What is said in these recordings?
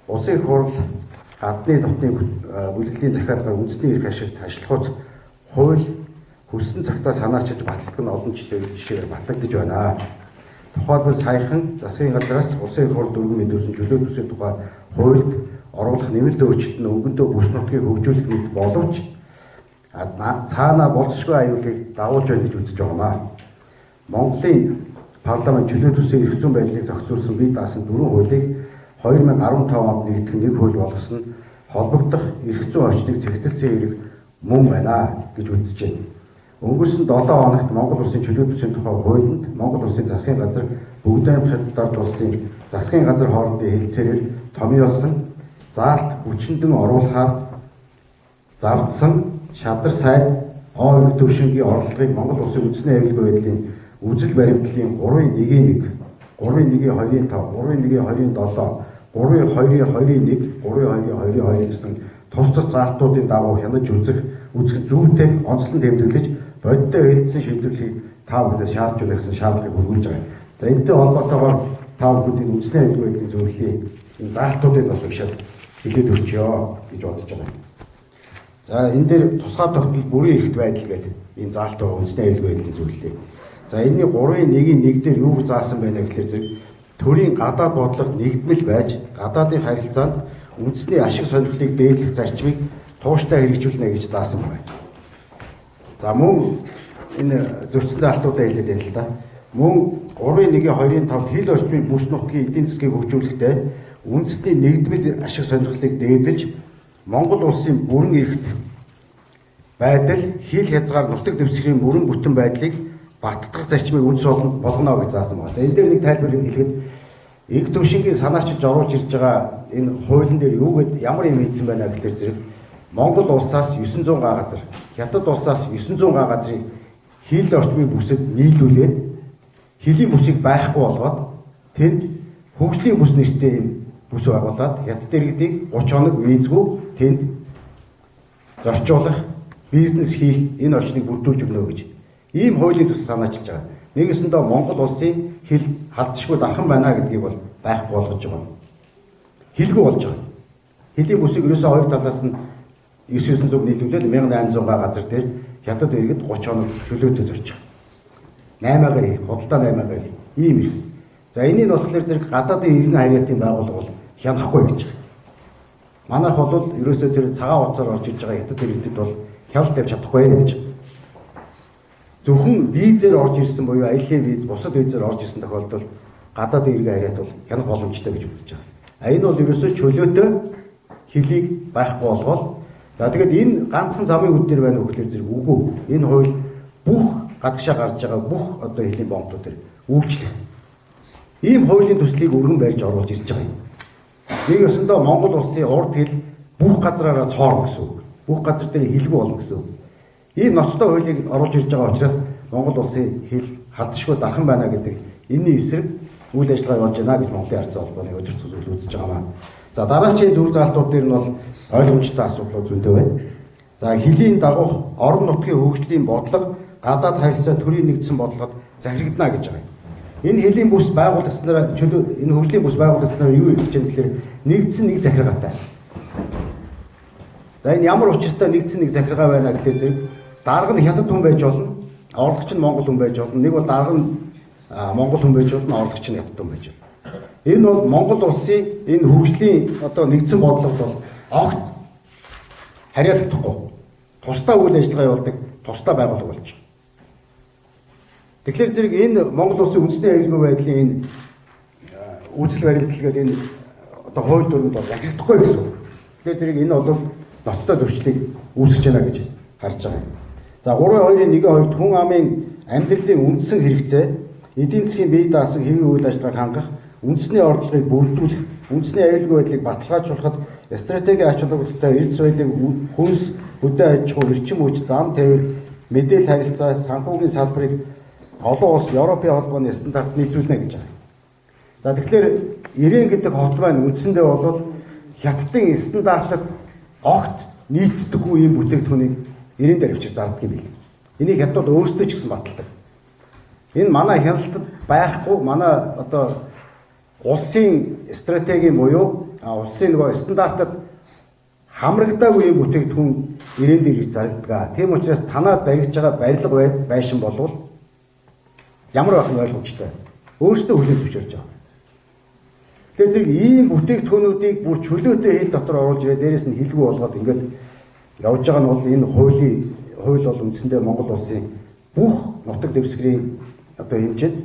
Улсын их хурл гадны дотны бүлэглэлийн захиалгаар үндэсний эрх ашигт ажиллахуйц хууль хүссэн цагтаа санаачилж баталдаг нь олон жишээгээр батлагдаж байна. Тухайлбал саяхан засгийн газраас Улсын их хурл дөрвөн мэдүүлсэн чөлөө төсвийн тухай хуульд оруулах нэмэлт өөрчлөлт нь өнгөндөө бүс нутгийг хөгжүүлэх мэт боловч цаанаа болцсогүй аюулыг дагуулж байна гэж үзэж байгаа. Монголын парламент чөлөө төсвийн эрх зүйн байдлыг зохицуулсан бие даасан дөрвөн хуулийг 2015 онд нэгтгэх нэг хууль болгосон нь холбогдох эрх зүйн орчныг цэгцэлсэн хэрэг мөн байна гэж үзэж байна. Өнгөрсөн 7 хоногт Монгол Улсын чөлөө төсвийн тухай хуулинд Монгол Улсын засгийн газар Бүгд найрамдах Хятад улсын засгийн газар хоорондын хэлцээрээр томьёолсон заалт хүчиндэн оруулахаар зардсан шадар сайд О төвшингийн орлогыг Монгол Улсын үндэсний аюулгүй байдлын үзэл баримтлалын 3.1-1, 3.1-25, 3.1-27, 3.2-2-1, 3.2-2-2 гэсэн тус тус заалтуудын дагуу хянаж үзэх зүйтэй онцлон тэмдэглэж бодиттой хэлэлцсэн шийдвэрлэхийг та бүхнээс шаардж байна гэсэн шаардлагыг хүргүүлж байгаа. За энэтэй холбоотойгоор та бүхэнд үндэсний аюулгүй байдлын зөвлөлийн энэ заалтуудыг бас уншаад хэлээд өрчөө гэж бодож байгаа. За энэ дээр тусгай тогтнол бүрийн эрхт байдал гэдэг энэ заалт байгаа үндэсний аюулгүй байдлын зөвлөлийн. За энэний 3.1-1 дээр юу заасан байна гэхээр зэрэг төрийн гадаад бодлогод нэгдмэл байж гадаадын харилцаанд үндэсний ашиг сонирхлыг дээдлэх зарчмыг тууштай хэрэгжүүлнэ гэж заасан байна. За мөн энэ зөрчсөн заалтуудаа хэлээд байна л да. Мөн 3.1-2-5 хил орчмын бүс нутгийн эдийн засгийг хөгжүүлэхдээ үндэсний нэгдмэл ашиг сонирхлыг дээдэлж Монгол улсын бүрэн эрхт байдал, хил хязгаар нутаг дэвсгэрийн бүрэн бүтэн байдлыг баттгах зарчмыг үндэс болгоно гэж заасан байна. За энэ дээр нэг тайлбар хэлэхэд эг төвшингийн санаачилж оруулж ирж байгаа энэ хуулийн дээр юу гэд ямар юм хийсэн байна гэхээр зэрэг Монгол улсаас 900 га газар, Хятад улсаас 900 га газрыг хил орчмын бүсэд нийлүүлээд хөлийн бүсийг байхгүй болгоод тэнд хөгжлийн бүс нэртэй юм бүс байгуулад Хятад иргэдийг 30 хоног визгүй тэнд зорчуулах, бизнес хийх энэ орчныг бүрдүүлж өгнө гэж ийм хуулийн төсөл санаачилж байгаа. Нэгэсэндээ Монгол улсын хил халдшгүй дархан байна гэдгийг бол байхгүй болгож байгаа. Хилгүй болж байгаа. Хөлийн бүсийг ерөөсөө хоёр талаас нь 900 нийлүүлээд 1800 га газар дээр Хятад иргэд 30 хоног чөлөөтэй зорчих. 8-аар хийх, худалдаа 8-аар хийх ийм эрх. За энийг нь болохоор зэрэг гадаадын иргэн харьяатын байгууллага бол хянахгүй гэж байгаа. Манайх бол ерөөсөө тэр цагаан утсаар орж иж байгаа Хятад иргэдэд бол хяналт тавьж чадахгүй гэж. Зөвхөн визээр орж ирсэн буюу аяллаа виз, бусад визээр орж ирсэн тохиолдолд гадаадын иргэн харьяат бол хянах боломжтой гэж үзэж байгаа. А энэ бол ерөөсөө чөлөөтэй хөлийг байхгүй болгоод за тэгээд энэ ганцхан замын үд дээр байна уу гэхээр зэрэг үгүй. Энэ хууль бүх гадагшаа гарч байгаа бүх одоо хөлийн бомбууд дээр үйлчлэх. Ийм хуулийн төслийг өргөн барьж оруулж ирж байгаа юм. Нэг ёсондоо Монгол улсын урд хил бүх газраараа цоорно гэсэн үг. Бүх газар дээр хилгүй болно гэсэн үг. Ийм ноцтой хуулийг оруулж ирж байгаа учраас Монгол улсын хил халдшгүй дархан байна гэдэг энэний эсрэг үйл ажиллагаа явуулж байна гэж Монголын ард холбооны өдөр зүйл үзэж байгаа юм. За дараачийн зөв заалтууд дээр нь бол ойлгомжтой асуудлууд зөндөө байна. За хөлийн дагуух орон нутгийн хөгжлийн бодлого гадаад харилцаа төрийн нэгдсэн бодлогод захирагдана гэж байгаа юм. Энэ хөлийн бүс байгуулагдсанараа чөлөө энэ хөгжлийн бүс байгуулагдсанараа юу их гэж юм гэхээр нэгдсэн нэг захиргаатай. За энэ ямар учиртай нэгдсэн нэг захиргаа байна гэхээр зэрэг дарга нь хятад хүн байж болно, орлогч нь монгол хүн байж болно. Нэг бол дарга нь монгол хүн байж болно, орлогч нь хятад хүн байж болно. Энэ бол Монгол улсын энэ хөгжлийн одоо нэгдсэн бодлогод бол огт харьяалагдахгүй. Тусдаа үйл ажиллагаа явуулдаг тусдаа байгууллага болж байгаа. Тэгэхээр зэрэг энэ Монгол улсын үндэсний аюулгүй байдлын энэ үйлчлэл баримтлал гэдэг энэ одоо хууль дүрмэнд бол захирагдахгүй гэсэн үг. Тэгэхээр зэрэг энэ бол ноцтой зөрчлийг үүсгэж байна гэж харж байгаа юм. За 3.2-1-2 хүн амын амьдралын үндсэн хэрэгцээ, эдийн засгийн бие даасан хэвийн үйл ажиллагааг хангах, үндэсний орлогыг бүрдүүлэх, үндэсний аюулгүй байдлыг баталгаажуулахад стратегийн ач холбогдолтой эрд соёлыг хүнс, хөдөө аж ахуй, эрчим хүч, зам тээвэр, мэдээлэл харилцаа, санхүүгийн салбарыг олон улс Европын холбооны стандарт нийцүүлнэ гэж байгаа. За тэгэхээр Ирэн гэдэг хот маань үндсэндээ бол Хятадын стандартад огт нийцдэггүй ийм бүтээгдэхүүнийг Ирэн дээр авчир зардаг юм билээ. Энийг хятадууд өөрсдөө ч гэсэн баталдаг. Энэ манай хяналтад байхгүй, манай одоо улсын стратегийн буюу Улсын нөгөө стандартад хамрагдаагүй юм бүтээгдэхүүн ирээн дээр ирж зарагддаг. Тийм учраас танаад баригдж байгаа барилга байшин болвол ямар байх нь ойлгомжтой. Өөрсдөө хүлээн зөвшөөрж байгаа. Тэгэхээр зэрэг ийм бүтээгдэхүүнүүдийг бүр чөлөөтэй хил дотор оруулж ирээ дээрэс нь хилгүй болгоод ингээд явж байгаа нь бол энэ хууль бол үндсэндээ Монгол улсын бүх нутаг дэвсгэрийн одоо хэмжээнд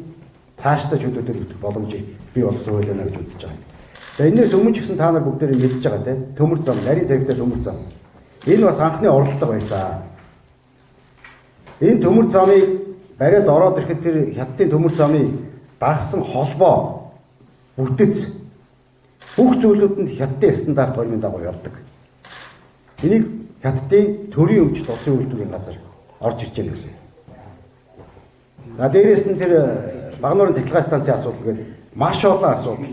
цаашдаа чөлөөтэй нөхөх боломжийг бий болгосон хууль байна гэж үзэж байгаа. За энэс өмнө ч гэсэн та нар бүгдээрээ мэдж байгаа тийм төмөр зам, нарийн зэрэгтэй төмөр зам. Энэ бас анхны оролдлого байсан. Энэ төмөр замыг бариад ороод ирэхэд тэр хятадын төмөр замын дагсан холбоо бүтэц бүх зүйлүүд нь хятадын стандарт хормын дагуу явдаг. Энийг хятадын төрийн өмчт улсын үйлдвэрийн газар орж ирж байна гэсэн. За дээрээс нь тэр Багануурын цахилгаан станцын асуудал гэдэг маш олон асуудал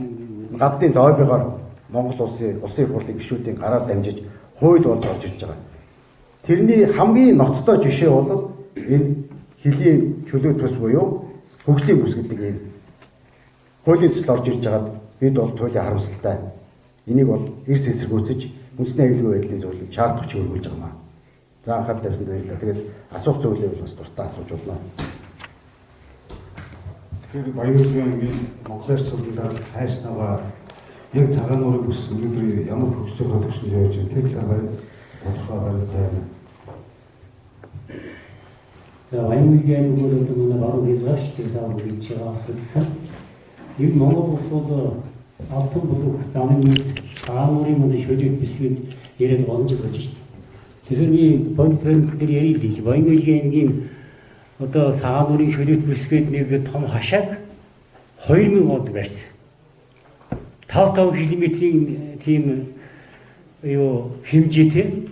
гадны лоббигоор Монгол улсын улсын их хурлын гишүүдийн гараар дамжиж хууль болж орж ирж байгаа. Тэрний хамгийн ноцтой жишээ бол энэ хөлийн чөлөө төс буюу хөгжлийн бүс гэдэг ийм хуулийн төсөл орж ирж байгаад бид бол туйлын харамсалтай энийг бол эрс эсэргүүцэж үндэсний аюулгүй байдлын зөвлөл чарт хүч өргүүлж байгаа маа. За анхаарал тавьсанд баярлалаа. Тэгээд асуух зүйлээ бас тусдаа асууж болно. Тэгэхээр Баян-Уулын аймгийн Монголын сургуулиар хайснараа яг цагаан нуурын бүс өнөөдөр ямар хөгжлийн төвшөнд явж байна? Тэр талаар тодорхой баримт байна. За Баян-Уулын аймаг бол одоо манай баруун хязгаарчдыг давуу хийж байгаа асуудал. Энэ Монгол улс бол алтан булаг замын үед цагаан нуурын манай шөлөөт бүсгүйд яриад боломж болж шүү дээ. Тэгэхээр би бодит баримт дээр ярив гэж Баян-Уулын аймгийн одоо цагаан нуурын шөлөөт бүсгээд нэг том хашааг 2000 онд барьсан. 5 км-ийн тийм юу хэмжээтэй.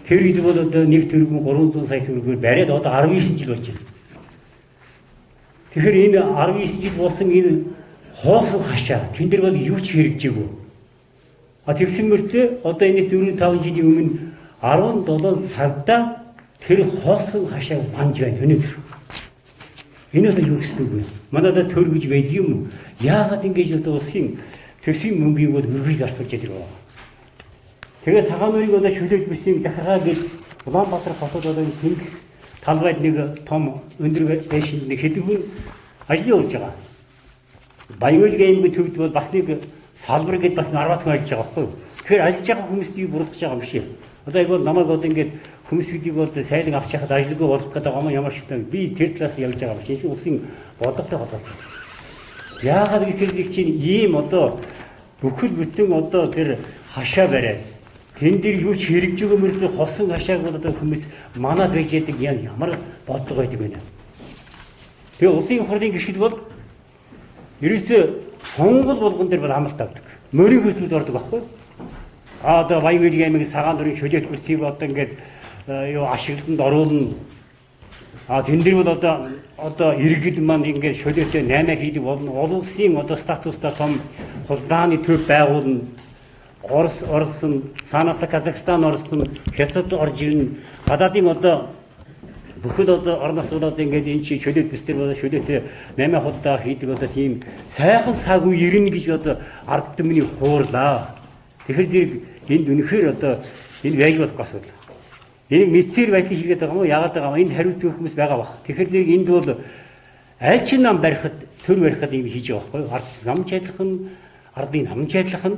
Тэр үед бол одоо 1 тэрбум 300 сая төгрөгөөр бариад одоо 19 жил болж байна. Тэгэхээр энэ 19 жил болсон энэ хоосон хашаа тэн дээр бол юу ч хэрэгжээгүй. А тэгсэн мөртлөө одоо энэ 4-5 жилийн өмнө 17 цагта тэр хоосон хашааг манж байна өнөөдөр. Энэ одоо юу гэсэн үг вэ? Манай одоо төр гэж байдаг юм уу? Яагаад ингэж одоо улсын төсвийн мөнгийг бол өргөж зарцуулж яадаг вэ? Тэгээд цагаан нуурыг одоо шүлэг бүсийн захиргаа гэж Улаанбаатар хотод одоо тэнгис талбайд нэг том өндөр байшинд нэг хэдэн хүн ажил явуулж байгаа. Баян-Уулын аймгийн төвд бол бас нэг салбар гэдээ бас 10 хүн ажиллаж байгаа байхгүй юу? Тэгэхээр ажиллаж байгаа хүмүүст би буруутгаж байгаа юм биш. Одоо яг бол намайг одоо ингэж хүмүүсүүдийг бол сайлан авч яхад ажилгүй болох гэдэг юм ямар ч юм би тэр талаас явж байгаа юм биш. Энэ чинь улсын бодлоготой холбоотой. Яагаад гэхээр нэг чинь ийм одоо бүхэл бүтэн одоо тэр хашаа бариад тэн дээр юу ч хэрэгжээгүй мөртлөө хосон хашааг бол одоо хүмүүс манад байж яадаг ямар бодлого байдаг вэ? Тэгээ улсын хурлын гишүүд бол ерөөсөө сонгол болгон дээр бол амлалт авдаг. Мөрийн хөтөлбөрт ордог байхгүй. А одоо Баян-Уулын аймгийн цагаан нуурын шөлөөт бүсийг одоо ингээд юу ашиглалтанд оруулна. А тэн дээр бол одоо иргэд маань ингээд шөлөөтэй 8 хийдэг болно. Олон улсын одоо статустаа том хулдааны төв байгуулна. Орос орсон, цаанаасаа Казахстан орсон, Хятад орж ирнэ. Гадаадын одоо бүхэл одоо орноос болоод ингээд энэ чи шөлөөт бүс дээр болоо шөлөөтэй 8 хулдаа хийдэг одоо тийм сайхан цаг үе ирнэ гэж одоо ард түмний хуурлаа. Тэгэхээр зэрэг энд үнэхээр одоо энэ байж болохгүй асуудал. Энийг мэдсээр байдал хийгээд байгаа юм уу? Яагаад байгаа юм? Энд хариуцдаг хүмүүс байгаа бах. Тэгэхээр зэрэг энд бол аль ч нам барихад, төр барихад ийм хийж байгаа байхгүй юу? Ард нам ч адилхан, ардын нам ч адилхан.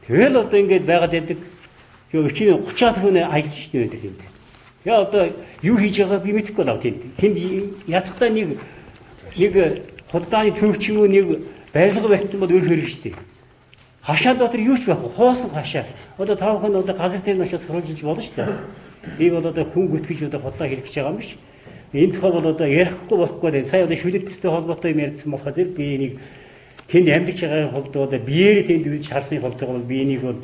Тэгэл одоо ингээд байгаад байдаг. Йоо чинь 30-аад хүн ажиллаж шнэ байдаг энд. Яа одоо юу хийж байгааг би мэдэхгүй л тэнд. Тэнд ятгахтаа нэг хулдааны төв ч юм уу нэг барилга барьсан бол өөр хэрэг шүү дээ. Хашаа дотор юу ч байхгүй, хоосон хашаа. Одоо та бүхэн одоо газар дээр нь очиж сурвалжиж болно шүү дээ. Би бол одоо хүн гүтгэж одоо худлаа хэлэх гэж байгаа юм биш. Энэ тухай бол одоо ярихгүй болохгүй дээ. Сая одоо шүлэг төстэй холбоотой юм ярьсан болохоор зэрэг би энийг тэнд амьдарч байгаагийн хувьд одоо биеэрээ тэнд үзэж харсны хувьд бол би энийг бол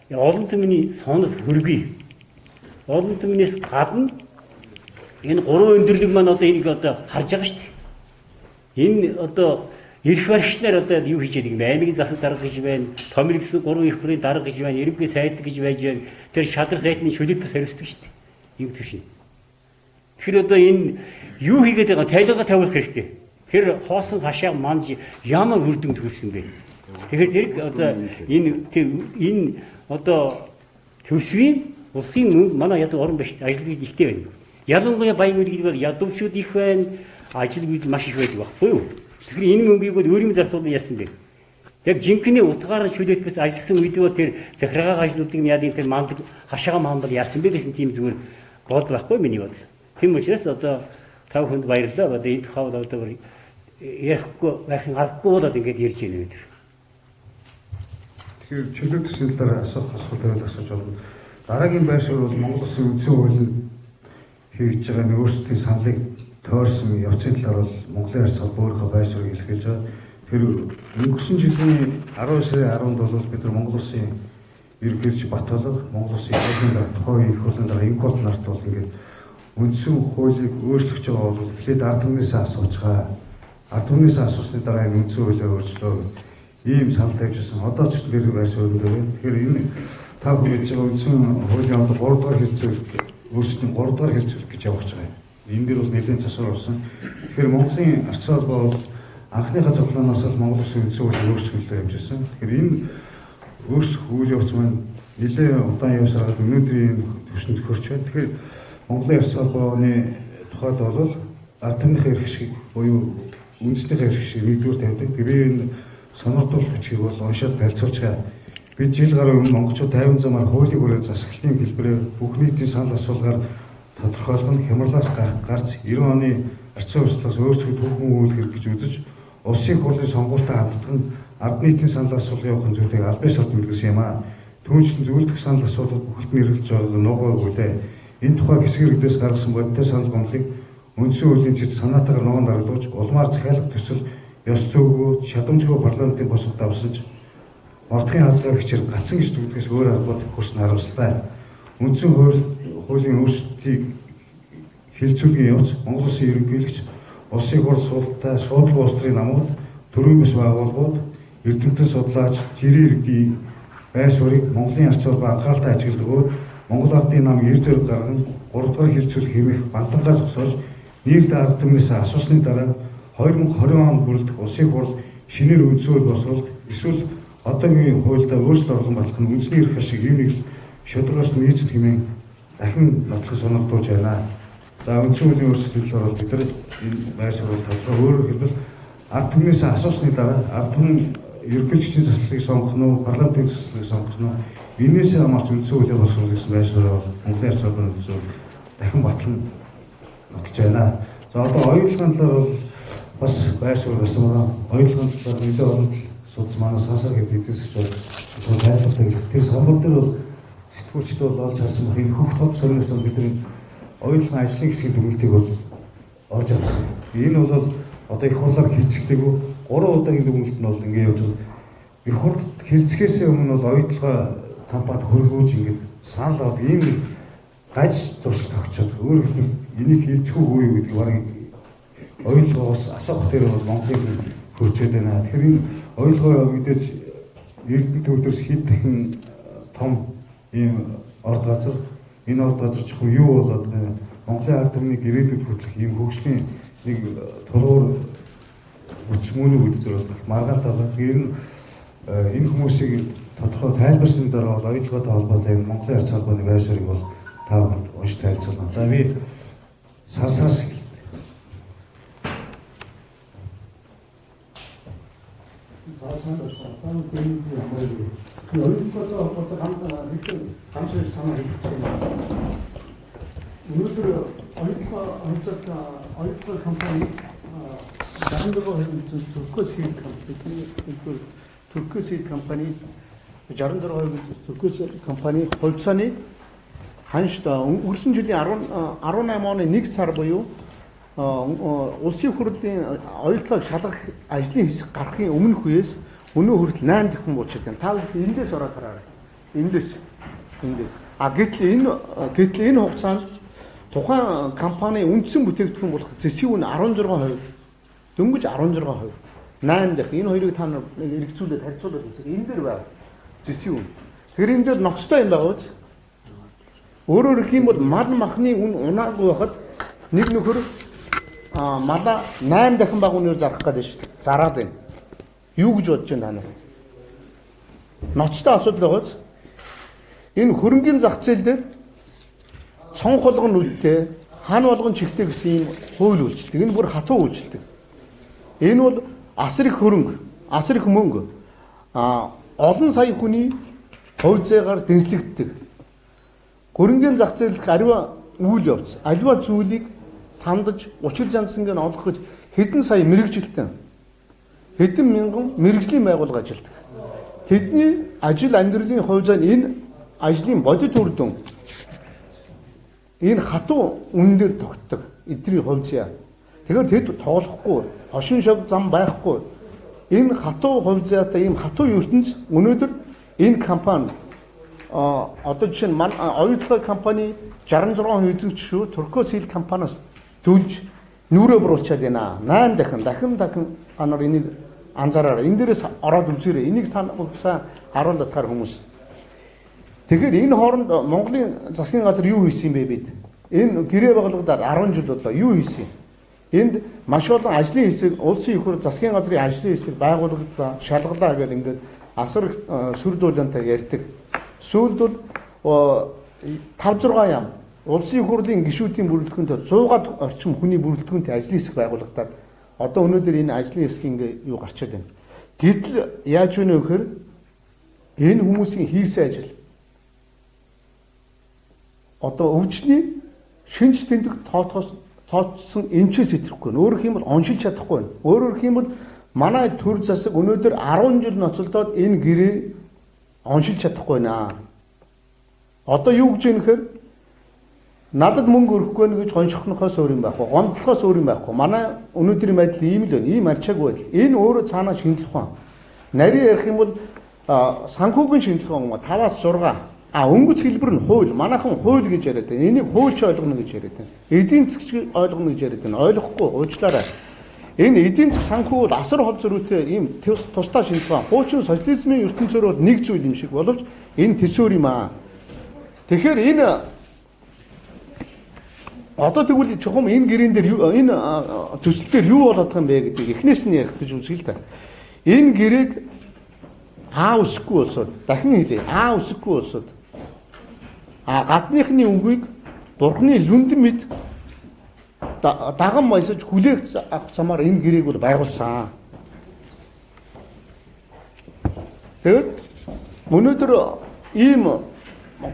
олон түмний сонол хөргөе. Олон түмнээс гадна энэ гурван өндөрлөг маань одоо энийг одоо харж байгаа шүү дээ. Энэ одоо эрх баригчнаар одоо юу хийж яадаг юм бэ? Аймгийн засаг дарга гэж байна, томилогдсон гурван их хурлын дарга гэж байна, ерөнхий сайд гэж байж байна. Тэр шадар сайтны шүлэг бас хариуцдаг шүү дээ. Ийм түвшин. Тэгэхээр одоо энэ юу хийгээд байгаа тайлбар тавиулах хэрэгтэй. Тэр хоосон хашаа манж ямар үр дүнд хүрсэн бэ? Тэгэхээр зэрэг одоо энэ одоо төсвийн улсын мөнгө манай ядуу орон байна шүү дээ. Ажил үйлдэл ихтэй байна. Ялангуяа баян үйл гэдэг бол ядуучууд их байна. Ажил үйлдэл маш их байдаг байхгүй юу? Тэгэхээр энэ мөнгийг бол өөрийн зарцуулан яасан бэ? Яг жинхэнэ утгаар нь шүлээт бас ажилласан үед бол тэр захиргааг ажлуудыг яадаг тэр манд хашаага мандал яасан бэ гэсэн тийм зүгээр бод байхгүй миний бодол. Тийм учраас одоо та бүхэнд баярлалаа. Одоо энэ тухай одоо ярихгүй байхын аргагүй болоод ингээд ярьж байна гэдэг. Тэгэхээр чөлөө төслийн талаар асуух асуулт байвал асууж болно. Дараагийн байр суурь бол Монгол Улсын үндсэн хуулинд хийж байгаа нэг өөрсдийн саналыг тойрсон явцын талаар бол Монголын арц холбоо өөрийнхөө байр суурийг илэрхийлж байгаа. Тэр өнгөрсөн жилийн 12 сарын 10-нд бол бид нар Монгол Улсын ерөнхийлөгч Баталга, Монгол Улсын хуулийн дарга тухайн үеийн их хурлын дарга Инколт нарт бол ингээд үндсэн хуулийг өөрчлөх байгаа бол эхлээд ард түмнээсээ асууцгаа. Ард түмнээсээ асуусны дараа энэ үндсэн хуулиа өөрчлөө ийм санал тавьж байсан. Одоо ч тэр байр суурин дээр байна. Тэгэхээр энэ та бүхэн мэдж байгаа үндсэн хуулийн одоо 3 дугаар хэлцүүлэг өөрсдийн 3 дугаар хэлцүүлэг гэж явах гэж байгаа юм. Энэ дээр бол нэлээд засвар болсон. Тэгэхээр Монголын арц холбоо бол анхныхаа цоглооноос л Монгол Улсын үндсэн хуулийг өөрчлөлөө явж байсан. Тэгэхээр энэ өөрчлөх үйл явц маань нэлээд удаан явсараад өнөөдрийн түвшинд хүрч байна. Тэгэхээр Монголын арц холбооны тухайд бол ард түмнийхээ эрх ашиг буюу үндэснийхээ эрх ашиг нэгдүгээр тавьдаг. Би энэ сонирдол бичгийг бол уншаад танилцуулж байгаа. Бид жил гаруй өмнө монголчууд 50 замаар хуулийн хүрээ засаглалын хэлбэрээр бүх нийтийн санал асуулгаар тодорхойлох нь хямралаас гарч 90 оны арчсан өрсөлдөөс өөрчлөлт түүхэн үйл хэрэг гэж үзэж улсын хурлын сонгуультай ханддаг нь ард нийтийн санал асуулгын явах зүйлийг албан ёсоор тэмдэглэсэн юм аа. Түүнчлэн зөвлөх санал асуулгад бүхэлд нэрлэж байгааг нугаагүй лээ. Энэ тухай хэсэг иргэдээс гаргасан бодиттой санал гомдлыг үндсэн хуулийн цэц санаатаагаар ногоон дарагдуулж улмаар захиалга төсөл ёс зүйгүй чадамжгүй парламентын босго давсаж мордохын хазгаар хичээр гацсан гэж дүгнэхээс өөр аргагүй хөрс харамсалтай. Үндсэн хуулийн өөрчлөлтийг хэлцүүлгийн явц Монгол Улсын ерөнхийлөгч, улсын хурл суулттай суудлын улс төрийн намууд, төрийн бус байгууллагууд, эрдэмтэн судлаач, жирийн иргэдийн байр суурийг Монголын арц холбоо анхааралтай ажигладаг бөгөөд Монгол Ардын нам ер зориг гарган 3 дугаар хэлцүүлэх хэмээх бантангаа зогсоож нийлдэ ард түмнээс асуусны дараа 2020 онд бүрэлдэх улсын хурл шинээр үндсэн хууль босруулах эсвэл одоогийн хуульдаа өөрчлөлт оруулан батлах нь үндэсний эрх ашиг ийм нэг шударгаас нийцэд хэмээн дахин нотлох сонирхдуулж байна. За үндсэн хуулийн өөрчлөлт талаар бол бид нар энэ байр суурь тодорхой өөрөөр хэлбэл ард түмнээс асуусны дараа ард түмэн ерөнхийлөгчийн засаглалыг сонгох нь уу, парламентын засаглалыг сонгох нь уу, энээсээ хамаарч үндсэн хуулийг босруулах гэсэн байр суурь бол Монголын арц холбооны үндсэн хууль дахин батлан нотолж байна. За одоо оюутлогын талаар бол бас байр суурь гарсан байгаа. Оюутлогын талаар нэлээд олон судас манай сансар гэдэг эзэсч бол тайлбарлах гэх. Тэр самбар дээр бол сэтгүүлчд бол олж харсан байх. Энэ хөх топ сониос бол бидний оюутлогын ажлын хэсгийн дүгнэлтийг бол олж авсан. Энэ бол одоо их хурлаар хэлцэгдээгүй 3 удаагийн дүгнэлт нь бол ингэ явж байгаа. Их хурл хэлцгээсээ өмнө бол оюутлогоо компанид хөргөөж ингэж санал аваад ийм нэг гаж зуршил тогтчоод өөрөөр хэлбэл энийг хэлцэх үгүй юу гэдэг бараг оюутлогоос асуух дээр бол Монголын хөрчөөд байна. Тэгэхээр энэ оюутлогоо мэдээж эрдэнэ төвлөрс хэд дахин том ийм орд газар энэ орд газар чухам юу болоод байна? Монголын ард түмнийг ирээдүйд хөтлөх ийм хөгжлийн нэг тулгуур хүч мөн үү гэдэг зүйл бол маргаантай байна. Тэгэхээр энэ хүмүүсийг тодорхой тайлбарсны дараа бол оюутлогоотой холбоотой энэ Монголын арц холбооны байр суурийг бол та бүхэнд унш тайлцуулна. За би сансаас оюутлогоотой холбоотой ганц санаа хэлэх юм. Өнөөдөр оюутлогоо компани 66% Түркөөс компани, Түркөөс компани 66% Түркөөс компани хувьцааны ханш өнгөрсөн жилийн 18 оны 1 сар буюу улсын хурлын оюутлогыг шалгах ажлын хэсэг гарахын өмнөх үеэс өнөө хүртэл 8 дахин буучаад байна. Та бүхэн эндээс ороод хараарай. Эндээс. А гэтэл энэ хугацаанд тухайн компани үндсэн бүтээгдэхүүн болох зэсийн үн 16%, дөнгөж 16%, 8 дахин энэ хоёрыг та нар эргэцүүлээд харьцуулаад үзээ. Энэ дээр байна. Зэсийн үн. Тэгэхээр энэ дээр ноцтой юм байгаа биз? Өөрөөр хэлэх юм бол мал махны үн унаагүй байхад нэг нөхөр малаа 8 дахин бага үнээр зарах гэдэг шүү дээ. Зараад байна. Юу гэж бодож байна та нар? ноцтой асуудал байгааз энэ хөрөнгийн зах зээл дээр цонх болгон нүдтэй, хан болгон чихтэй гэсэн ийм хууль үйлчилдэг. Энэ бүр хатуу үйлчилдэг. Энэ бол асар их хөрөнгө, асар их мөнгө, олон сая хүний хувь зээгаар дэнслэгддэг. Хөрөнгийн зах зээлд аливаа үйл явц, аливаа зүйлийг тандаж, учир жанцанг нь олох гэж хэдэн сая мэргэжилтэн, хэдэн мянган мэргэжлийн байгууллага ажилладаг. Тэдний ажил амьдралын хувь заа нь энэ ажлын бодит үр дүн энэ хатуу үнэн дээр тогтдог. Эдний хувь зээ. Тэгэхээр тэд тоглохгүй, хошин шог зам байхгүй. Энэ хатуу хувь зээтэй ийм хатуу ертөнц өнөөдөр энэ компани одоо жишээ нь оюутлогын компани 66% эзэмшигч шүү Туркосил компаниас төлж нүрээ буруулчаад байна. 8 дахин дахин та нар энийг анзаараарай. Энэ дээрээс ороод үзээрэй. Энийг та сайн харуул татгаар хүмүүс. Тэгэхээр энэ хооронд Монголын засгийн газар юу хийсэн юм бэ бид? Энэ гэрээ байгуулагдаад 10 жил боллоо. Юу хийсэн? Энд маш олон ажлын хэсэг улсын их хурл засгийн газрын ажлын хэсэг байгуулагдлаа, шалгалаа гэдэг ингээд асар сүр дуулантай ярьдаг. Сүүлд бол 5 6 яам улсын их хурлын гишүүдийн бүрэлдэхүүнтэй 100-аад орчим хүний бүрэлдэхүүнтэй ажлын хэсэг байгуулагдлаад одоо өнөөдөр энэ ажлын хэсгийн ингээ юу гарчаад байна. Гэтэл яаж вэ гэхээр энэ хүмүүсийн хийсэн ажил одоо өвчний шинж тэмдэг тооцсон эмчээс итгэхгүй. Өөрөөр хэлбэл оншилж чадахгүй байна. Өөрөөр хэлбэл манай төр засаг өнөөдөр 10 жил ноцолдоод энэ гэрээ оншилж чадахгүй байна. Одоо юу гэж юм гэхээр надад мөнгө өрөхгүй нэ гэж гоншихнохоос өөр юм байхгүй, гомдлохоос өөр юм байхгүй. Манай өнөөдрийн байдал ийм л байна. Ийм арчаагүй байдал. Энэ өөрөө цаанаа шинжлэх ухаан. Нарийн ярих юм бол санхүүгийн шинжлэх ухаан 5-аас 6. А өнгөц хэлбэр нь хууль. Манайхан хууль гэж яриад байна. Энийг хуульч ойлгоно гэж яриад байна. Эдийн засгч ойлгоно гэж яриад байна. Ойлгохгүй уучлаарай. Энэ эдийн засаг санхүү бол асар хол зөрүүтэй ийм тусдаа шинжлэх ухаан. Хуучин социализмын ертөнцөөр бол нэг зүйл юм шиг боловч энэ төсөөр юм аа. Тэгэхээр энэ одоо тэгвэл чухам энэ гэрэн дээр энэ төсөл дээр юу болоод байгаа юм бэ гэдгийг эхнээс нь ярих гэж үзье л да. Энэ гэрээг аа өсөхгүй улсууд дахин хэлье. Аа өсөхгүй улсууд гадныхны үгийг бурхны лүндэн мэд даган баясаж хүлээх авах замаар энэ гэрээг бол байгуулсан. Тэгэд өнөөдөр ийм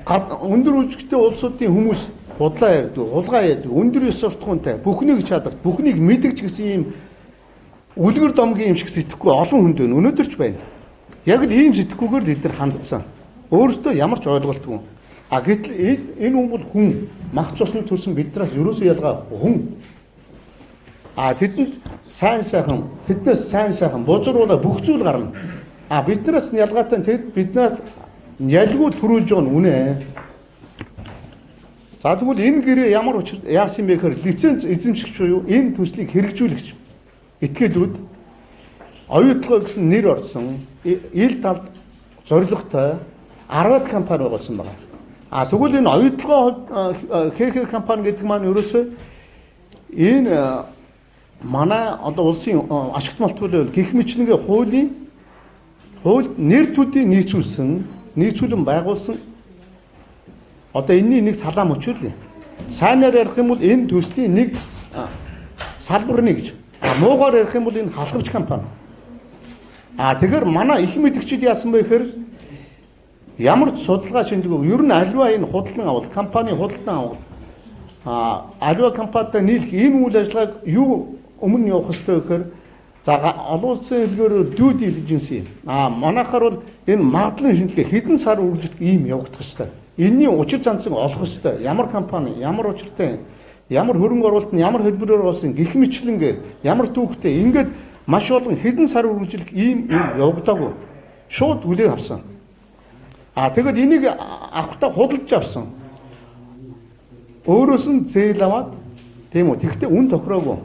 өндөр үжигтэй улсуудын хүмүүс худлаа ярьдаг, хулгай ярьдаг, өндөр ёс суртахуунтай, бүхнийг чадах, бүхнийг мэдгэж гэсэн ийм үлгэр домгийн юм шиг сэтгэхгүй олон хүнд байна. Өнөөдөр ч байна. Яг л ийм сэтгэхгүйгээр тэд нар хандсан. Өөрөөсөө ямар ч ойлголтгүй. А гэтэл энэ хүн бол хүн, мах цусны төрсэн биднээс ерөөсөө ялгаа байхгүй хүн. А тэдэнд сайн сайхан, тэднээс сайн сайхан бузруулаа бүх зүйл гарна. А биднээс ялгаатай тэд биднээс ялгүй төрүүлж байгаа нь үнэ. За тэгвэл энэ гэрээ ямар учир яасан бэ гэхээр лиценз эзэмшигч буюу энэ төслийг хэрэгжүүлэгч этгээдүүд оюутлогоо гэсэн нэр орсон ил талд зорилготой 10 компани байгуулсан байна. А тэгвэл энэ оюутлогоо ХХ компани гэдэг маань ерөөсөө энэ манай одоо улсын ашигт малтгүй гих мэтчилэнгийн хуулийн хууль нэр төдий нийцүүлэн байгуулсан одоо энэний нэг салаа мөчөл. Сайнаар ярих юм бол энэ төслийн нэг салбар нэг гэж. Муугаар ярих юм бол энэ халахвч компани. А тэгэхээр манай их мэдгчид яасан бэ гэхээр ямар ч судалгаа шинжилгээгүй. Ер нь аливаа энэ худалдан авалт, компани худалдан авалт. Аливаа компанитай нийлэх энэ үйл ажиллагааг юу өмнө явах ёстой гэхээр за олон улсын хэлгээр due diligence. Манайхаар бол энэ магадлан шинжилгээ хэдэн сар үргэлжлэх ийм явагдах ёстой. Энэний учир занцыг олох ёстой. Ямар компани, ямар учиртай, ямар хөрөнгө оруулалт нь ямар хэлбэрээр болсон гих мэтчилэнгээр, ямар түүхтэй ингээд маш олон хэдэн сар үргэлжлэх ийм юм явагдаагүй. Шууд хүлээн авсан. А тэгэд энийг авахтаа худалдаж авсан. Өөрөөс нь зээл аваад тийм үү. Тэгэхдээ үн тохироогүй.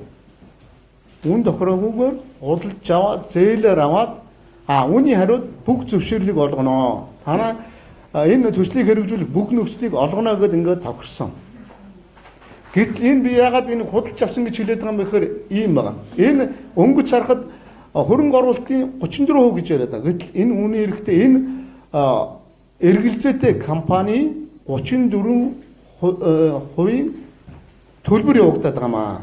Үн тохироогүйгээр худалдаж аваад зээлээр аваад үүний хариуд бүх зөвшөөрлийг олгоно. Танаа энэ төслийг хэрэгжүүлэх бүх нөхцөлийг олгоно гэдээ ингээд тохирсон. Гэтэл энэ би яагаад энэ худалдаж авсан гэж хэлээд байгаа юм бэ гэхээр ийм байгаа. Энэ өнгөц харахад хөрөнгө оруулалтын 34% гэж яриад байгаа. Гэтэл энэ үүний эрэхтэй энэ Эргэлзээтэй компани 34% төлбөр явагдаад байгаа маа.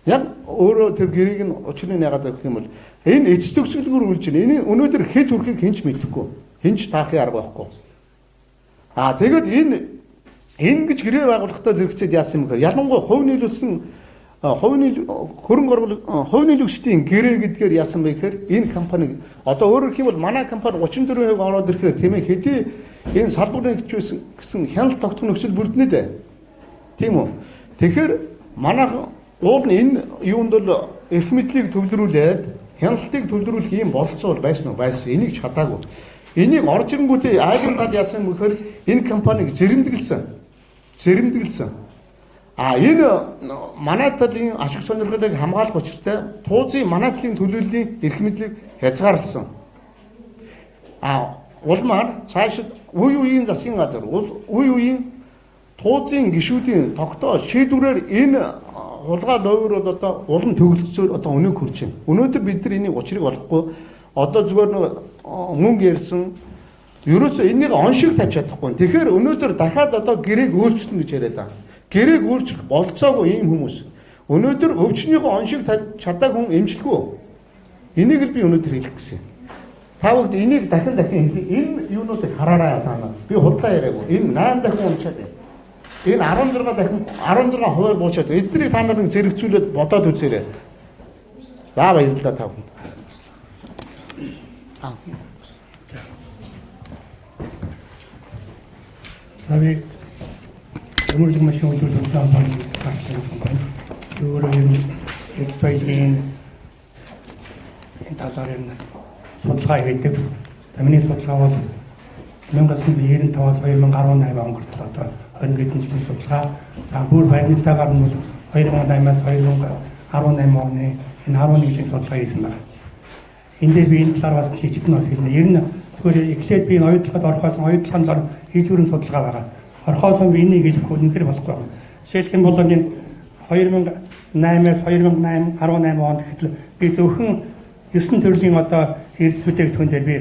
Яг өөрөө тэр гэрээг нь учрыг нь яагаад гэх юм бол энэ эц төгсгөлгөр үлж байна. Энэ өнөөдөр хэд хүрэхийг хэн ч мэдэхгүй. Хэн ч таахын арга байхгүй. Аа тэгэд энэ ингэж гэрээ байгуулахдаа зэрэгцээд яасан юм бэ? Ялангуяа хувь нийлүүлсэн хувь нийл хөрөнгө оруулалт хувь нийлүүлэгчдийн гэрээ гэдгээр яасан бэ гэхээр энэ компани одоо өөрөөр хэлбэл манай компани 34% ороод ирэхээр тийм ээ хэдий энэ салбар нэгжсэн гэсэн хяналт тогтох нөхцөл бүрднэ дээ. Тийм үү? Тэгэхээр манай уул нь энэ юунд бол эрх мэдлийг төвлөрүүлээд хяналтыг төвлөрүүлэх ийм бололцоо бол байсан уу? Байсан. Энийг чадаагүй. Энийг орж ирэнгүүтээ айгын гал яасан юм бэхээр энэ компаниг зэрэмдэглэсэн. Зэрэмдэглэсэн. А энэ манай талын ашиг сонирхлыг хамгаалах учиртай туузын манай талын төлөөллийн эрх мэдлийг хязгаарласан. А улмаар цаашид үе үеийн засгийн газар, үе үеийн туузын гишүүдийн тогтоо шийдвэрээр энэ хулгай ловер бол одоо улам төгөлцөөр одоо өнөг хүрч байна. Өнөөдөр бид нар энийг учрыг олохгүй одоо зүгээр нэг мөнгө ярьсан ерөөсөө энийг оншиг тавьж чадахгүй. Тэгэхээр өнөөдөр дахиад одоо гэрээг өөрчлөнө гэж яриад байгаа. Гэрээг өөрчлөх болцоогүй ийм хүмүүс. Өнөөдөр өвчнийхөө оншиг тавьж чаддаг хүн эмчлэхгүй. Энийг л би өнөөдөр хэлэх гэсэн. Та бүгд энийг дахин дахин энэ юунуудыг хараарай та нар. Би худлаа яриаггүй. Энэ 8 дахин уншаад байна. Энэ 16 дахин 16% буучаад эднийг та нарыг зэрэгцүүлээд бодоод үзээрэй. За баярлалаа та бүхэнд. За би өмөрлөг машин үйлдвэрлэлийн компани гарсан компани. Өөрөө юм эксойлын энэ талаар юм судалгаа хийдэг. За миний судалгаа бол 1995-аас 2018 он хүртэл одоо 20 хэдэн жилийн судалгаа. За бүр баримтаагаар нь бол 2008-аас 2018 оны энэ 11 жилийн судалгаа хийсэн байна. Энд дээр би энэ талаар бас хийчихэд бас хэлнэ. Ер нь тэгэхээр эхлээд би энэ оюутлахад орохоос оюутлахын талаар хийж бүрэн судалгаа байгаа. Орохоос би энийг хэлэхгүй үнэхээр болохгүй байна. Жишээлх юм бол энэ 2008-аас 2008 18 онд гэхэл би зөвхөн 9 төрлийн одоо эрдэс бүтээгдэхүүн дээр би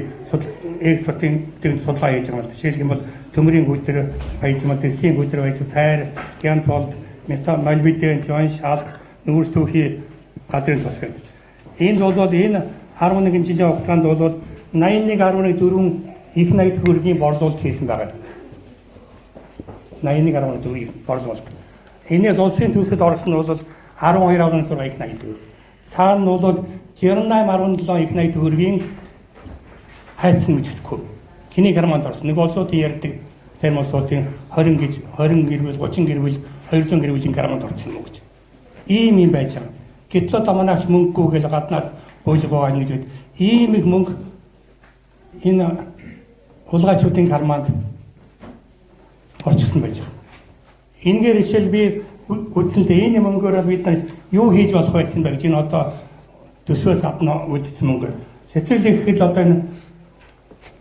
экспортын судалгаа хийж байгаа юм л. Жишээлх юм бол төмөрийн гүйдэр баяж мал, зэсийн гүйдэр баяж, цайр, гянтолд, метал, молибден, жон, шалт, нүүрс түүхий газрын тус гэдэг. Энд бол энэ 11 жилийн хугацаанд бол 81.4 их 80 төгрөгийн борлуулалт хийсэн байгаа. 81.4 борлуулалт. Энээс улсын төлсөд орсон нь бол 12.6 их 80 төгрөг. Цаана нь бол 68.7 их 80 төгрөгийн хайцсан мэддэхгүй. Киний карманд орсон. Нэг улсуудын ярьдаг зарим улсуудын 20 гэж 20 гэрвэл 30 гэрвэл 200 гэрвэлийн карманд орсон юм уу гэж. Ийм юм байж байгаа. Гэтэл одоо манайч мөнгөгүй гэж гаднаас гуйлг байгаа юм гэж ийм их мөнгө энэ хулгайчуудын карманд орчихсон байж байгаа. Энгээр жишээл би үндсэндээ энэ мөнгөөр бид нар юу хийж болох байсан бэ гэж энэ одоо төсвөөс гадна үлдсэн мөнгөөр. Цэцэрлэг гэхэд одоо энэ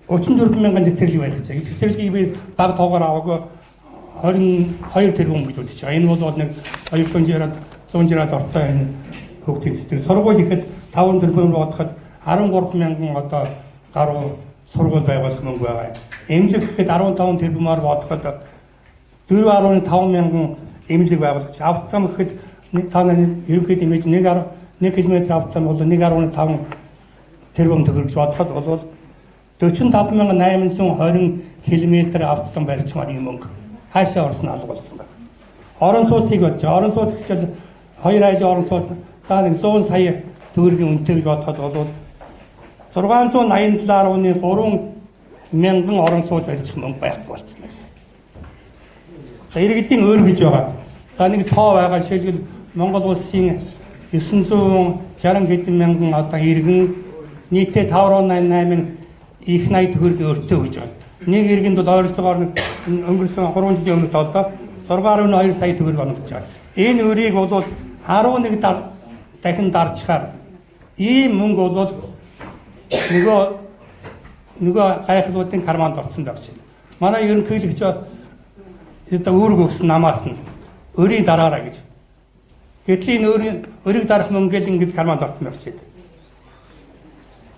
34 мянган цэцэрлэг барих гэж. Цэцэрлэгийг би баг тоогоор аваагүй 22 тэрбум гэж үзэж байгаа. Энэ бол нэг 260-аад ортой энэ хүүхдийн цэцэрлэг. Сургууль ихэд 5 тэрбум бодоход 13 мянган одоо гаруй сургууль байгуулах мөнгө байгаа. Эмнэлэг гэхэд 15 тэрбумаар бодоход 4.5 мянган эмнэлэг байгуулах. Авцсан гэхэд та нарын ерөнхийдөө имиж 1 км авцсан бол 1.5 тэрбум төгрөг гэж бодоход бол 45,820 км авцсан барьчмаар юм мөнгө. Хаашаа орсон алга болсон байна. Орон сууцыг бодож байгаа. Орон сууц гэхэл хоёр айлын орон сууц за нэг 100 сая төгрөгийн үнэтэй гэж бодоход бол 687.3 мянган орон сууц барьчих мөнгө байхгүй болсон байна. За иргэдийн өөр гэж байгаа. За нэг тоо байгаа жишээлбэл Монгол улсын 960 хэдэн мянган одоо иргэн нийтдээ 5.88 их 80 төгрөг өртөө гэж байна. Нэг иргэнд бол ойролцоогоор өнгөрсөн 3 жилийн өмнө одоо 6.2 сая төгрөг оногдож байгаа. Энэ өрийг бол 11 дахин дарчхаар ийм мөнгө бол нөгөө гайхлуудын карманд орсон байх шин. Манай ерөнхийлөгч одоо үүрэг өгсөн намаас нь өрийн дараараа гэж. Гэтэл энэ өрийг дарах мөнгө л ингэж карманд орсон байх шин.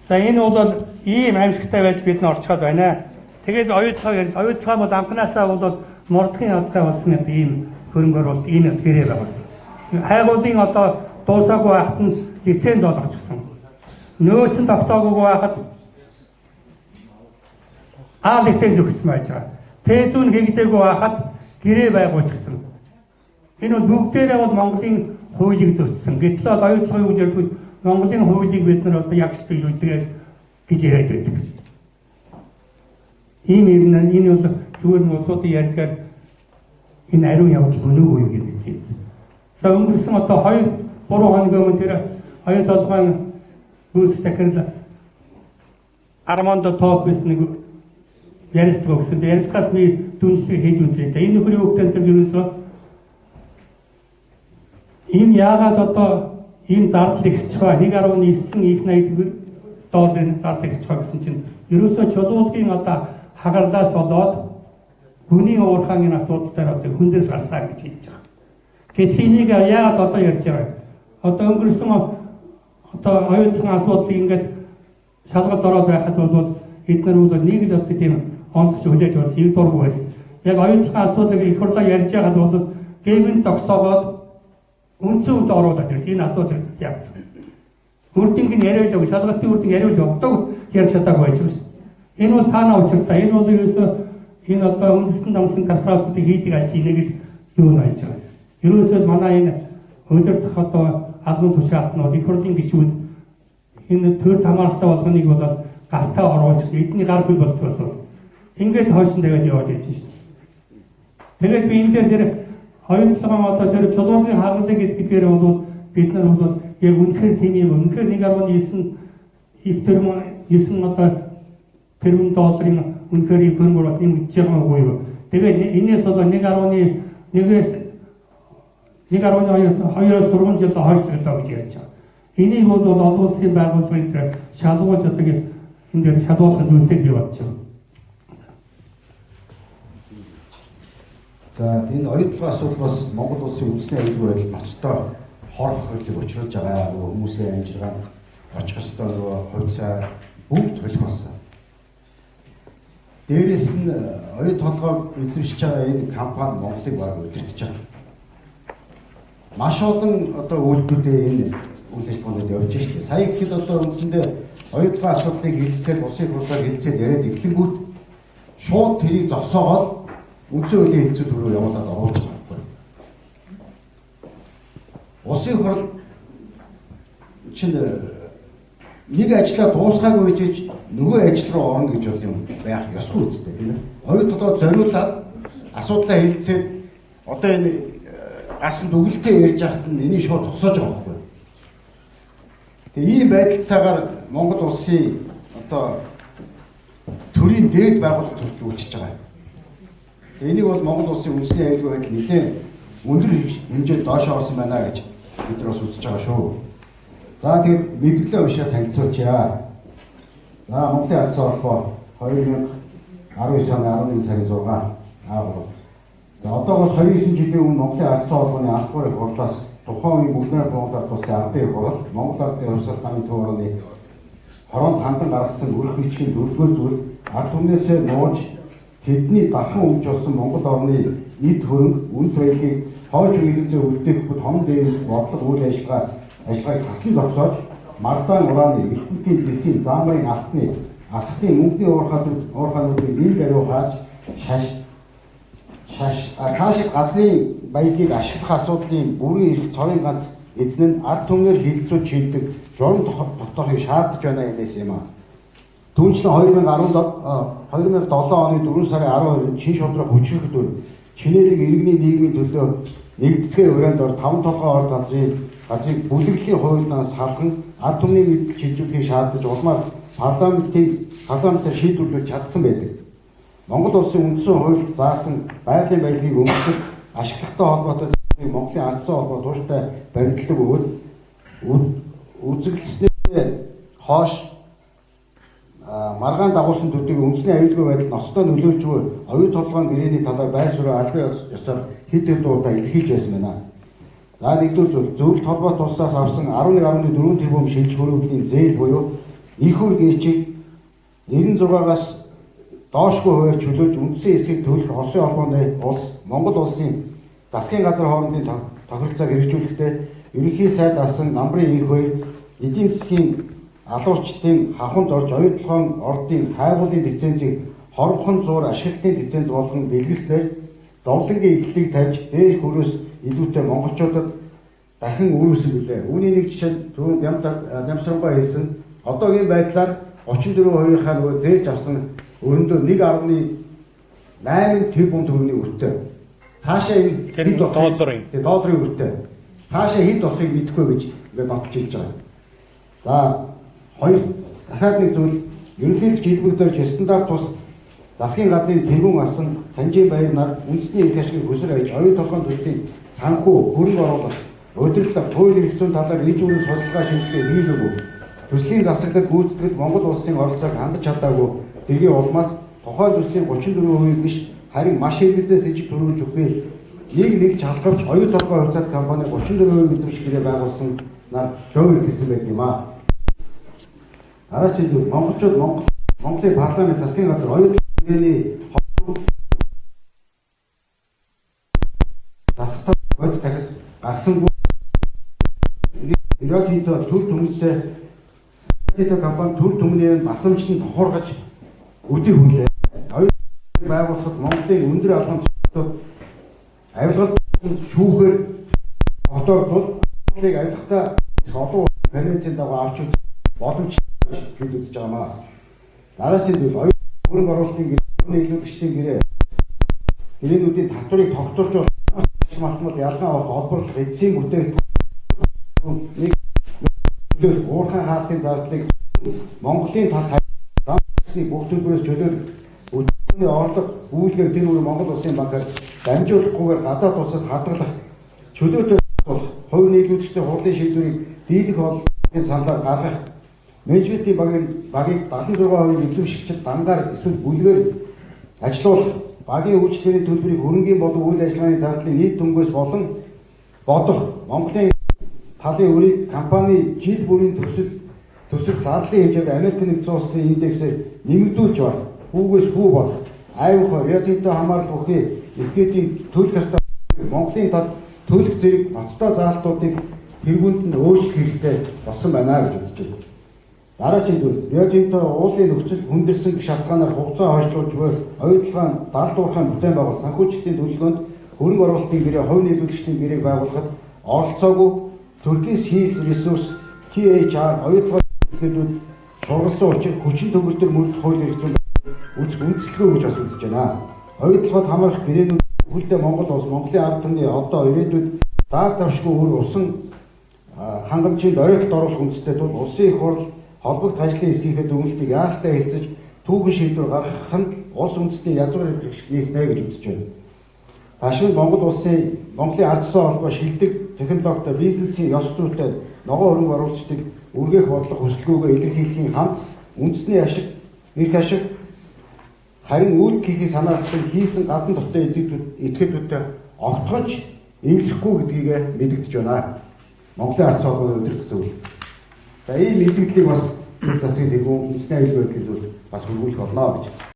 За энэ бол ийм аимшигтай байдал бид нар орчход байна. Тэгээд оюутлага ярьж, оюутлага бол анханасаа бол мордохын хязгаар болсон гэдэг ийм хөрөнгө оруулалт, ийм гэрээ байгуулсан. Хайгуулын одоо дуусаагүй байхад нь лиценз олгочихсон. Нөөцөн тогтоогоогүй байхад А лиценз өгсөн байж байгаа. Т зүүн хийгдээгүй байхад гэрээ байгуулчихсан. Энэ бол бүгдээрээ бол Монголын хуулийг зөрчсөн. Гэтэл бол оюутлага юу гэж ярьдаг вэ? Монголын хуулийг бид нар одоо ягш биелүүлдэг гэж яриад байдаг. Ийм юм энэ бол зүгээр нь улсуудын ярьдгаар энэ ариун явдал мөн үү юу гэж хэлсэн. За өнгөрсөн одоо 2 3 хоногийн өмнө тэр оюу толгойн гүйцэтгэх захирал Армандо Топес нэг ярилцлага өгсөн. Ярилцлагаас би дүнжлэг хийж үзлээ. Энэ нөхрийн хүүхдэн зэрэг ерөөсөө энэ яагаад одоо ийм зардал ихсэж байгаа 1.9 их 80 долларын зардал ихсэж байгаа гэсэн чинь ерөөсөө чулуулгын одоо хагарлаас болоод гүний уурхааны асуудал дээр одоо хүндрэл гарсан гэж хэлж байгаа. Гэтэл энийг яагаад одоо ярьж байгаа юм? Одоо өнгөрсөн одоо оюутлын асуудлыг ингээд шалгалт ороод байхад бол эдгээр бол нэг л одоо тийм онцч хүлээж бас ир дургу байсан. Яг оюутлын асуудлыг их хурлаа ярьж байхад бол гэвэн зогсоогоод үндсэн үнд оруулаад ирсэн. Энэ асуудлыг яатсан. Үрдэнг нь яриулаа, шалгалтын үрдэнг яриулаа. Одоо ярьж чадаагүй байж байгаа шин. Энэ бол цаанаа учиртай. Энэ бол ерөөсөө энэ одоо үндэстэн дамсан корпорацуудыг хийдэг ажлын нэг л юу нь байж байгаа. Ерөөсөө манай энэ удирдах одоо албан тушаалтнууд, их хурлын гишүүд энэ төр хамааралтай болгоныг бол гартаа оруулж эдний гар бий болцсон. Ингээд хойш нь тавиад яваад байж шин. Тэгээд би энэ дээр тэр оюутлогон одоо тэр чулуулгын хагарлыг гэдгээр бол бид нар бол яг үнэхээр тийм юм үнэхээр 1.9 их тэрбум 9 одоо тэрбум долларын үнэхээр их хөрөнгө оруулалт нэмэгдэж байгаа үгүй юу. Тэгээд энээс бол 1.1-ээс 1.2-оос 2-оос 3 жил хойшлоглоо гэж ярьж байгаа. Энийг бол олон улсын байгууллагын тэр шалгуулж одоо энэ дээр шалгуулах зүйтэй би бодож байгаа. За энэ оюутлогын асуудал бас Монгол улсын үндэсний аюулгүй байдал ноцтой хор хохирлыг учруулж байгаа. Нөгөө хүмүүсийн амжиргаа очих ёстой нөгөө хувьцаа бүгд холих болсон. Дээрээс нь оюут толгойг эзэмшиж байгаа энэ компани Монголыг бараг удирдах байгаа. Маш олон одоо үйлдэлүүдээ энэ үйл ажиллагаанууд явж штэ. Сая гэхэд одоо үндсэндээ оюутлогын асуудлыг хилцээд улсын хурлаар хилцээд яриад эхлэнгүүт шууд тэрийг зогсоогоод үндсэн хуулийн хэлцүү төрөөр явуулаад оруулж байгаа байхгүй. Улсын хурал чинь нэг ажлаа дуусгаагүй гэж нөгөө ажил руу орно гэж бол юм байх ёсгүй үстэй тийм ээ. Оюут толгой зориулаад асуудлаа хилцээд одоо энэ гарсан дүгэлтэй ярьж байхад нь энийг шууд зогсоож байгаа байхгүй. Тэгээ ийм байдалтайгаар Монгол улсын одоо төрийн дээд байгууллага төрөл үйлчилж байгаа. Энийг бол Монгол улсын үндэсний аюулгүй байдал нэлээд өндөр хэмжээнд доош орсон байна гэж бид нар бас үзэж байгаа шүү. За тэгээд мэдлэгээ уншаад танилцуулъя. За Монголын алдсан холбоо 2019 оны 11 сарын 6 А3. За одоогоос 29 жилийн өмнө Монголын алдсан холбооны анхдугаар их хурлаас тухайн үеийн Бүгд найрамдах Монгол ард улсын ардын их хурал, Монгол ардын хувьсгал намын төв орны хороонд хандан гаргасан өрх бичгийн дөрөвдүгээр зүйл ард түмнээсээ нууж тэдний дархан өмж болсон Монгол орны эд хөрөнгө, үнд баялагийг хойч үеийнхээ үлдээхгүй том дээрэл бодлого үйл ажиллагааг таслан зогсоож Мардаан урааны, эрдэмтийн зэсийн, заамрын алтны, асгатын мөнгөний уурхаануудыг нэн даруй хааж цаашид газрын баялагийг ашиглах асуудлын бүрэн эрх цорын ганц эзэн нь ард түмнээр хилцүүд шийддэг журам тогтоохыг шаардаж байна юмээс юм аа. Түүнчлэн 2017 оны 4 сарын 12-нд шин шудраг хүчрэх дүр Чинэлэг иргэний нийгмийн төлөө нэгдцгээ урайнд ор таван толгой орд газрыг бүлэглэлийн хуулиас салган ард түмний мэдэл шилжүүлэхийг шаардаж улмаар парламентаар шийдвэрлүүлж чадсан байдаг. Монгол улсын үндсэн хуульд заасан байгалийн баялагийг өмчлөх ашиглахтай холбоотой Монголын алдсан холбоо тууштай баримтлаг бөгөөд үзэглэснээ хойш маргаан дагуулсан төдийг үндэсний аюулгүй байдал ноцтой нөлөөлж буй оюут толгойн гэрээний талаар байр суурь албан ёсоор хэд хэдэн удаа илэрхийлж байсан байна. За нэгдүгээр зүйл зөвлөлт холбоот улсаас авсан 11.4 тэрбум шилж хөрөнгөний зээл буюу их хөрг ээчийг 96-аас доошгүй хувиар чөлөөлж үндсэн эсхийг төлөх Оросын холбооны улс Монгол улсын засгийн газар хоорондын тохиролцоог хэрэгжүүлэхдээ ерөнхий сайд асан Намрын инх хоёр эдийн засгийн алуурчдын хавханд орж оюутлогоон ордын хайгуулын лицензийг хоромхон зуур ашиглалтын лиценз болгон бэлгэлснээр зовлонгийн эхлэлийг тавьж дээрх өрөөс илүүтэй монголчуудад дахин өрөөсөн билээ. Үүний нэг жишээ түрүүнд Нямсранбай хэлсэн одоогийн байдлаар 34%-ийнхаа нөгөө зээж авсан өрөндөө 1.8 тэрбум төгрөгийн өртөө. Цаашаа энэ хэд долларын. Тэгээ долларын өртөө. Цаашаа хэд болохыг мэдэхгүй гэж ингээд нотолж хэлж байгаа. За хоёр дахиад нэг зүйл ерөнхийлөгч хэлбэгдэрч стандарт тус засгийн газрын тэргүүн асан Санжийн баяр нар үндэсний эрх ашигыг хөсөр аяж оюун толгойн төслийн санхүү хөрөнгө оруулалт удирдлага хууль эрх зүйн талаар иж бүрэн судалгаа шинжилгээ хийгээгүй. Төслийн засаглал гүйцэтгэл Монгол улсын оролцоог хангаж чадаагүй зэргийн улмаас тухайн төслийн 34% биш харин маш хэрэгцээс ижиг төрүүлж өгөхийг нэг чалгавч оюун толгой хувьцаат компани 34% эзэмших гэрээ байгуулсан нар лөөр гэсэн байт юм аа. Дараагийн зүйл монголчууд Монголын парламент засгийн газар оюун толгойн засагтаа бод дахиж гарсангүй Рио Тинто төр түмэлтэй Тинто компани төр түмний басамжтанд тохуургаж өдий хүлээ. Оюун байгуулахад Монголын өндөр албан тушаалтууд авилгалд шүүхээр тогтоогдвол Монголыг авилгатай олон конвенцийн дагуу авч үзэх боломжтой гэж үзэж байгаа маа. Дараагийн зүйл оюун хөрөнгө оруулалтын нийлүүлэгчдийн гэрээ гэрээнүүдийн татварыг тогтворч малтмал ялгаан авах холбоорлох эцсийн бүтээгдэхүүн нэг уурхайн хаалтын зардлыг Монголын тал замны бүх төлбөрөөс чөлөөлөх өдөрний орлого үйлгээг тэр үе Монгол Улсын банкар дамжуулахгүйгээр гадаад улсад хадгалах чөлөөтэй болох хувь нийлүүлэгчдийн хурлын шийдвэрийг дийлэх бодлогын саналаар гаргах менежментийн багийг 76% эзэмшигчид дангаар эсвэл бүлгээр ажилуулах багийн үйлчлэгийн төлбөрийг хөрөнгийн болон үйл ажиллагааны зардлын нийт дүнгээс болон бодох Монголын талын өрийг компани жил бүрийн төсөл зарлалын хэмжээг Америк нэгдсэн улсын индексээр нэмэгдүүлж байх хүүгээс хүү болох айвах Рио Тинто хамаарал бүхий эрхээдийн төлөх ёстой Монголын тал төлөх зэрэг ноцтой заалтуудыг тэргуунд нь өөрчлөх хэрэгтэй болсон байна гэж үзэж байна. Дараагийн зүйл Рио Тинто уулын нөхцөл хүндэрсэн шалтгаанаар хугацаа хойшлуулж буй оюутлогын далд уурхайн бүтээн байгуулалт санхүүжилтийн төлөвлөгөөнд хөрөнгө оруулалтын гэрээ хувь нийлүүлэгчдийн гэрээг байгуулахад оролцоогүй Turkish Hills Resource THR оюутлогын этгээдүүд шургалсан учир хүчин төгөлдөр мөрдөх хууль эрх зүйн үзэх үндэслэгүй гэж бас үзэж байна. Оюутлогод хамаарах гэрээнүүд бүхэлдээ Монгол улс Монголын ард түмний одоо ирээдүйд дааг давшгүй үр усан хангамжийн дөрөөлөлт оруулах үндстэй тул улсын их хурл холбогд ажлын эсгийнхээ дүгнэлтийг яаралтай хэлцэж түүхэн шийдвэр гаргах нь улс үндэстний язгуур хэрэглээснэ гэж үзэж байна. Ташин Монгол улсын Монголын ардсан холбоо шилдэг технологитой бизнесийн ёс зүйтэй ногоон хөрөнгө оруулагчдыг үргээх бодлого хүсэлгүйгээ илэрхийлэхийн хамт үндэсний ашиг, эрх ашиг харин үйлдэл хийхийг санаархсан хийсэн гадна дотны этгээдүүдтэй огтхонч эвлэхгүй гэдгийг мэдэгдэж байна. Монголын ардсан холбооны удирдах зөвлөл. За ийм мэдээллийг бас засгийн тэргүүн үндэсний аюулгүй байдлын зүйл бас хөрвүүлэх болно гэж.